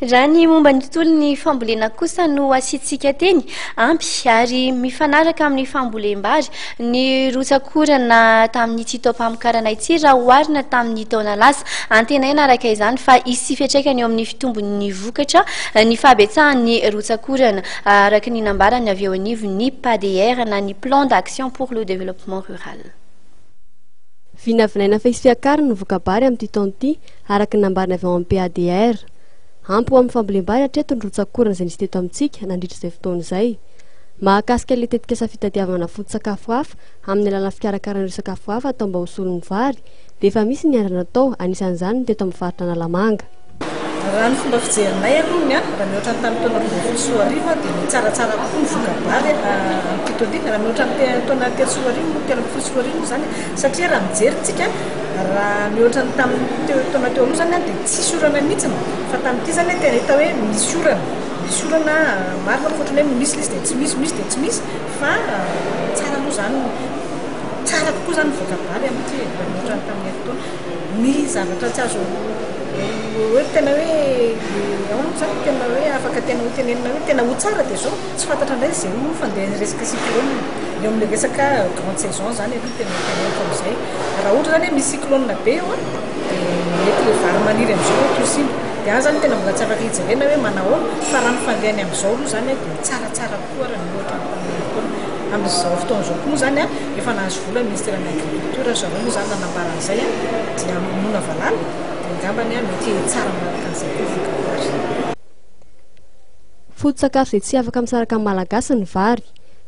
Raha ny momba ny tontolon'ny fambolena kosa no asiantsika teny, ampy ary mifanaraka amin'ny fambolem-bary ny rotsak'orana tamin'ity taom-pamokarana ity raha oharina tamin'ny taona lasa. Antenaina araka izany fa hisy fiantraikany eo amin'ny fitombon'ny vokatra ny fahabetsahan'ny rotsak'orana, araka ny nambarany avy eo anivon'ny PADR na ny Plan d'action pour le développement rural. Vinavinaina fa hisy fiakarany ny voka-bary amin'ity taona ity, araka ny nambarany avy ao amin'ny PADR. Ampy ho amin'ny fambolem-bary hatreto ny rotsak'orana izay nisy teto amintsika nandritra izay fotoana izay. Mahakasika ilay tetikasa fitadiavana foto-tsakafo hafa amin'ny alalan'ny fikarakarana ireo sakafo hafa atao mba ho solon'ny vary dia efa misy ny andrana atao, anisan'izany ny teto amin'ny faritra Analamanga. Raha ny fomba fijerinay aloha ny raha mihoatra ny tamin'ny taona 2012 dia mitsaratsara kokoa ny voka-bary amin'ity taona ity. Raha mihoatra ny taona 2003 moa, 2013 moa izany satria raha mijery tsika raha mihoatra ny tamin'ny teo taona teo aloha izany dia tsisy orana mihitsy fa tamin'ity izany tena hita hoe misy orana, misy orana marina moa fa ohatran'ny hoe misy ilay izy dia tsy misy, misy dia tsy misy fa tsara aloha izany, tsara kokoa izany ny voka-bary amin'ity e, raha mihoatra ny tamin'ny herintaona. Ny zavatra tsy azo hoe tena hoe ahoana moa izany, tena hoe afaka tena ho tenenina hoe tena ho tsara dia izao, tsy fantatra indray izay ho fandehan'ny resaka cyclone. Eo amin'ilay resaka grande saison izany aloha tena teneniko amin'izay. Raha ohatra izany hoe misy cyclone be eo an, dia mety ilay vary maniry amin'izao mety ho simba. Dia any izany tena mbola tsy afaka hijerena hoe manahoana, fa raha ny fandehany amin'izao aloha izany an, dia tsaratsara kokoa raha mihoatra ny tamin'ny herintaona. Amin'izao fotoana izao koa moa izany an, efa nahazo vola ny ministeran'ny agriculture, ry zareo moa izany nanambara an'izay an, dia hamonoana valala, dia angambany an, mety tsara manaraka an'izay koa ny voka-bary. Foto-tsakafo izay tsy afaka misaraka amin'ny Malagasy ny vary.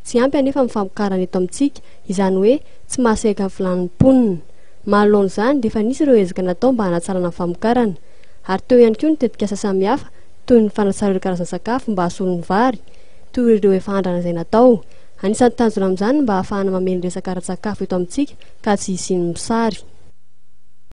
Tsy ampy anefa ny famokarana eto amintsika, izany hoe tsy mahasehaka ny filàn'ny mponina. Manoloana izany dia efa nisy ireo ezaka natao mba hanatsarana ny famokarana. Ary teo ihany koa ny tetikasa samihafa toy ny fanatsarana ireo karazan-tsakafo mba hasolo ny vary, toy ireo efa andrana izay natao. Anisan'ny tanjona amin'izany ny mba hahafahana mameno resaka ara-tsakafo eto amintsika ka tsy hisian'ny mosary.